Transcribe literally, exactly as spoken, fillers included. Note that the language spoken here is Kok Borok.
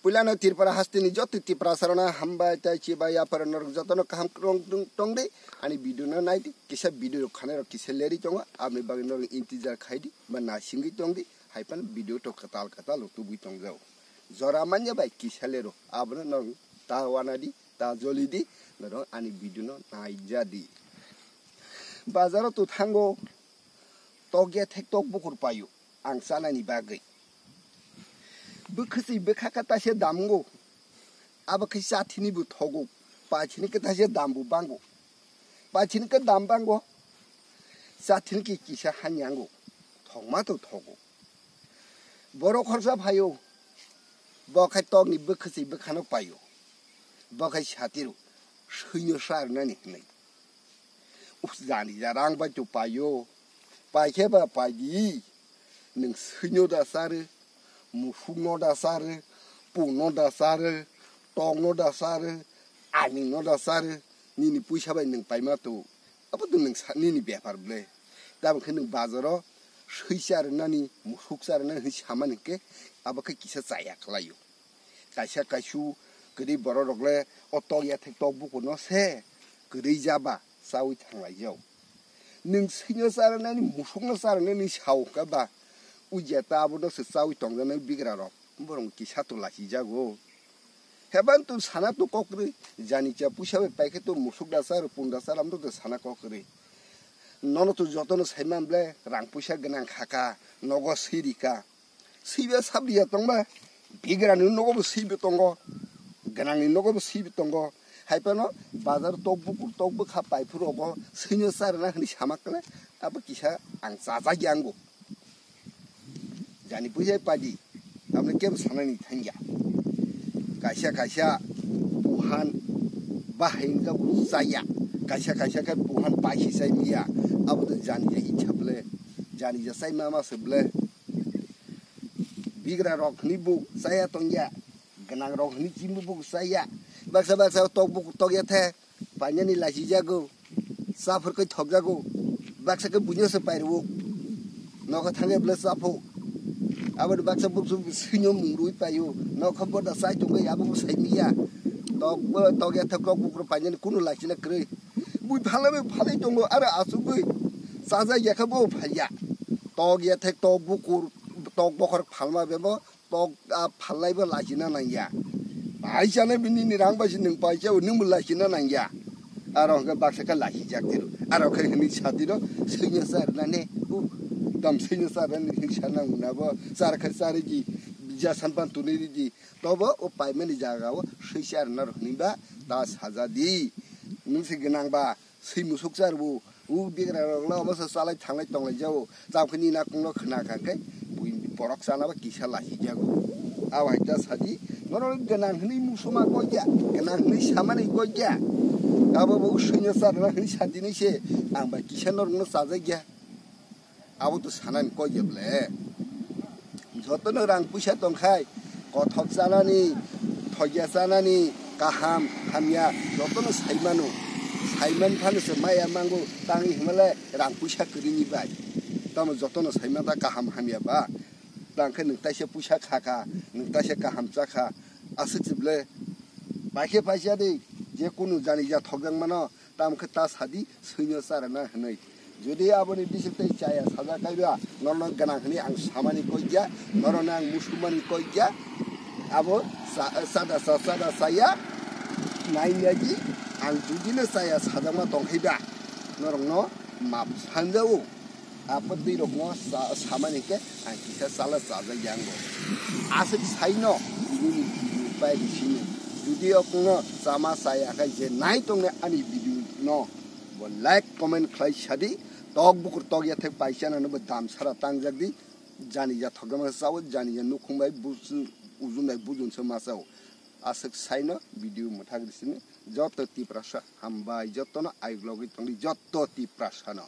Puilano Tripura hasteni joto Tiprasarokno hambai tei chibai yapharo norok jotono kaham kwrwng tong, tongdi. Ani video no naidi, kisa video rok khanai rok kisa leri tongo, aboni bagwi norok intizar khaidi ba nasingwi tongdi, haiphano video to kwtal kwtal rok tubui tongjao. Jora manya bai kisa lero, abono norok ta wanadi, ta jolidi, norok ani video no naijadi. Bazaro to thango, tokya thek tok bukur paio. Ang chanani bagwi. Bwkhwchwi bwkha khe taisa dam wngo. Abo khe chathini bo thogo. Paithini khe taisa dam bo bango. Paithini khe dam bango. Chathini khe kisa hani ango. Thokma to thogo. Borok khorsa phaio. Bo khe tokni bwkhwchwi bwkhano paio. Bo khe satiro. Swino sarnani hinwi. Us jani ja rang bai to paio. Pai khe ba pai di. Nwng swino da sar, musukno da sar, puno da sar, tokno da sar, anino da sar, nini puisa bai nwng paima to. Abo to nwng sa-, nini bepar ble. Tamo khe nwng bazaro swi charwnani, musuk charwnani hinwi samani hwnkhe abo khe kisa chaya khlaio. Kaisa kaisu kwrwi borok rok le o tok yathek tok bukur no se kwrwi jaba chawi thanglaijao. Nwng swino charwnani, musukno charwnani sao khe ba, ujeta abono se chawi tongjaknai bigra rok, borok kisa to lachijago. Heban to sana to kok kwrwi, jani cha puisa bai paikhe to musuk da char, pun da char, amto to sana kok kwrwi. Nono to jotono saiman ble rang puisa gwnang khaka, nogo sirika. Swiba sabriya tongba, bigrani nogo bo swibo tongo, gwnangni nogo bo swibo tongo. Haiphano bazar tok bukur tok bwkha paiphuru obo swino charwna hwnwi samakle, abo kisa ang chajak yango. Jani puisa padi, tamni kebo sanani thangya. Kaisa kaisa buhan bahai wngjago chaya, kaisa kaisa khe buhan paisi chai maya, abo to jani ja icha ble, jani ja chai mama se ble. Bigra rok hwnwi bo chaya tongya, gwnang rok hwnwi chimbo bo chaya. Baksa baksa tok bukur tokya the, painani lachijago, chaphur khe thokjago, baksa khe buino se pairwo, nokha thangya ble chapho. Aboni baksa buksu swino mung rwi paio, nokha boda chai tongwi abo bo sai miya. Tok bo tokya the, tok bukur painani kunu lachina kwrwi. Bui phalai bai phalai tongo, aro asugwi chajak ya khe bo phalya. Tok ya thek tok bukur, tok bokhor phalma bebo, tok a phalai bo lachina nangya. Bai chana bini ni rang bai se nwng pai chao, nwng bo lachina nangya. Aro hwnkhe baksa khe lachijak tiro. Aro khe hwnwi sa tiro, swino charnani, u, dam swino charnani hwnwi sa nang nabo, char khe chari di, ja san pan tuni di, tobo o paimani jaga o swi charna rok hwnwi ba ta saja di. Nwng se gwnang ba, swi musuk char bo, u bigra rok le omo se chalai thanglai tonglai jao. Cham khe nini nakong no khna kha khe, bui borok chana ba kisa lachi jago. Abo hai ta sadi, norok gwnang hwnwi musuma koi ya, gwnang hwnwi samani koi ya. Abo bo swino charna hwnwi sadi ni se, ang ba kisa norok no chajak ya. Abo to sanani koi ya ble. Jotono rang puisa tongkhai, kothok chanani, thokya chanani, kaham, hamya, jotono saimano. Saiman phano se maya mango, tangwi hwnmale rang puisa kwrwini bai. Tamo jotono saimanta kaham hamya ba. Tangkhe nwng taisa puisa khakha, nwng taisa kaham chakha, aswk se ble. Baikhe paisa de, je kunu jani ja thokjak mano, tamo khe ta sadi, swino charana hwnwi. Jodi aboni bising tei chaya sajak kaiba, norno gwnang hwnwi ang samani koi ya, norno ang musumani koi ya. Abo cha-, chada cha-, chada chaya, nai nagi, ang judino chaya sajakma tongkhaiba, norokno map sanjao. Abo twi rokno sa-, samani khe ang kisa chala chajak yango. Aswk saino, bini video pai bisingni. Jodi okno chama chaya khe je nai tongnai ani video no, bo like, comment khlai sadi, tok bukur tok ya thek paisa nano bo dam sara tangjak di, jani ja thokjama sao, jani ja nukhung bai busu-, ujum bai bujun se masao. Aswk saino video mwthak risini joto Tiprasa hambai, jotono ayuk logwi tongdi joto Tiprasano.